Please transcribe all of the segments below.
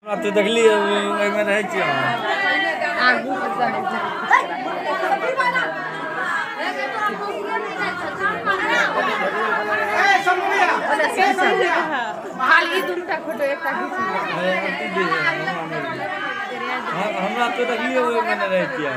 तो देखली ओहिमे रहै छियै। हमरा तो देखलिए ओहिमे नहि रहै छियै।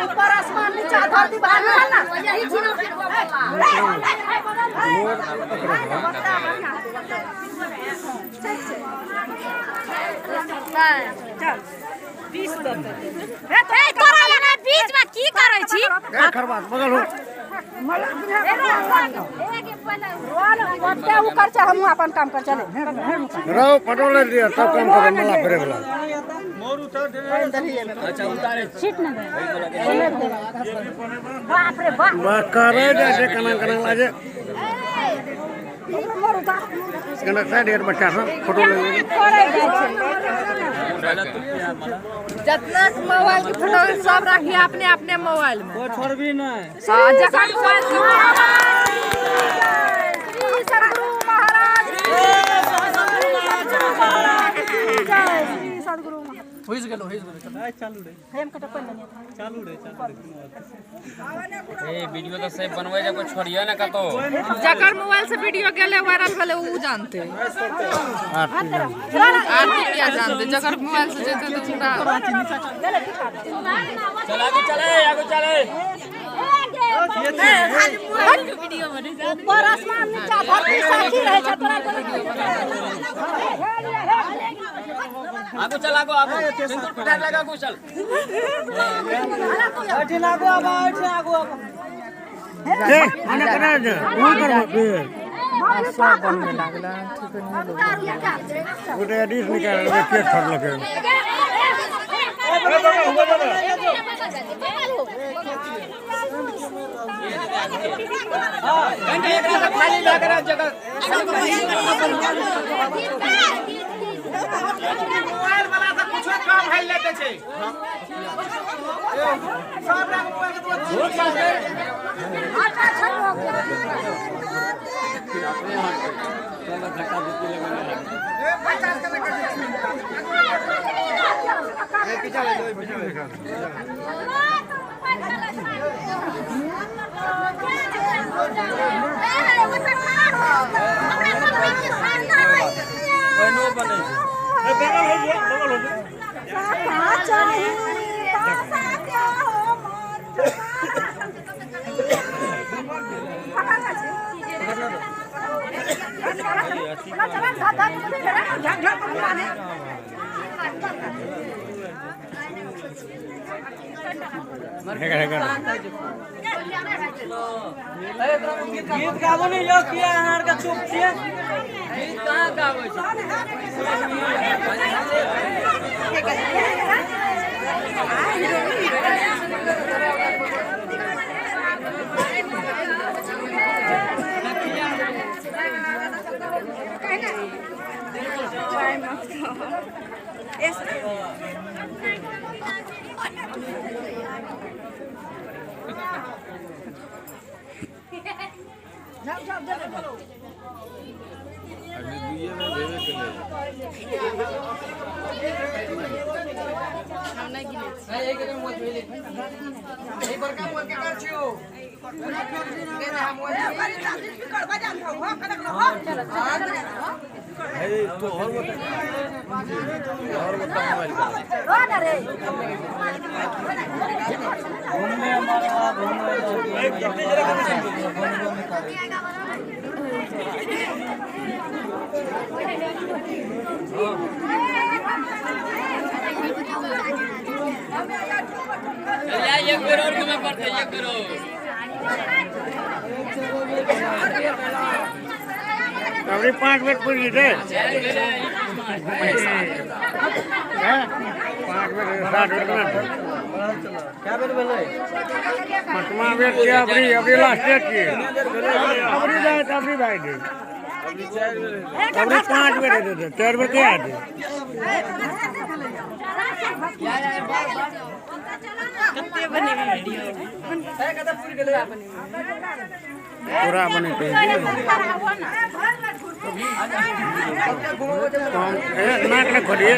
ऊपर आसमान नीचा धरती बाहर ना यही छी। तोरा लगा बीच में की करै छी? हमहूँ अपन काम कर चले रहो पटोले दिया सब काम करे मला फिरे वाला। अच्छा उतारे सीट न दे। बाप रे बाप करे जैसे कना कना लाजे कना साइड यार बच्चा सब फोटो ले जितना मोबाइल के फोटो सब रखिए अपने अपने मोबाइल में, कोई छोड़बी नहीं। जखन मोबाइल श्री सदगुरु महाराज श्री सदगुरु होइस गेलो होइस गेलो। चालू रे हम कट पन नहीं चालू रे चालू रे। ए वीडियो तो सेव बनवे जा कोई छोड़िए ना कतो। जकर मोबाइल से वीडियो गेले वायरल भेले उ जानते, आरती क्या जानते, जकर मोबाइल से जेते तो पूरा चल आगे चले आगे चले। वीडियो बने ऊपर आसमान नीचा धरती साक्षी रहे छै तोरा। आगू चल आगू आगू सिंदूर पिठार लगा आगू चल। बैठे आगू आबा बैठे आगू आबा ए मने कना जे ओ करबो सब बनने लागला ठीक नहीं लोग गोटे डिश निकाल के केक छोड़लके। हां घंटा एकरा से खाली लग रहा जगह मोबाइल वाला से कुछो काम है लेते छै सब रंग मोबाइल के तो आटा छलो ए 50 के कर ए पीछा ले दो पीछा ले। बनो बने ए बगल हो गया बगल हो गया। गीत गाबो नहीं यो किया अहाँ के चुप छियै। गीत कहाँ गाबै छै? एक बेर और घूमे पड़तै, एक बेर और। अबरी 5 मिनट पूरी जेतै। 5 मिनट 7 मिनट क्या बेर भेलै? पचमा बेर छियै अबरी, अबरी लास्टे छियै। अबरी जाय तऽ अबरी भए जेतै। अबरी 5 बेर हेतै, 4 बेर किया हेतै? पूरा बनेतै। नाक ने खोलिए।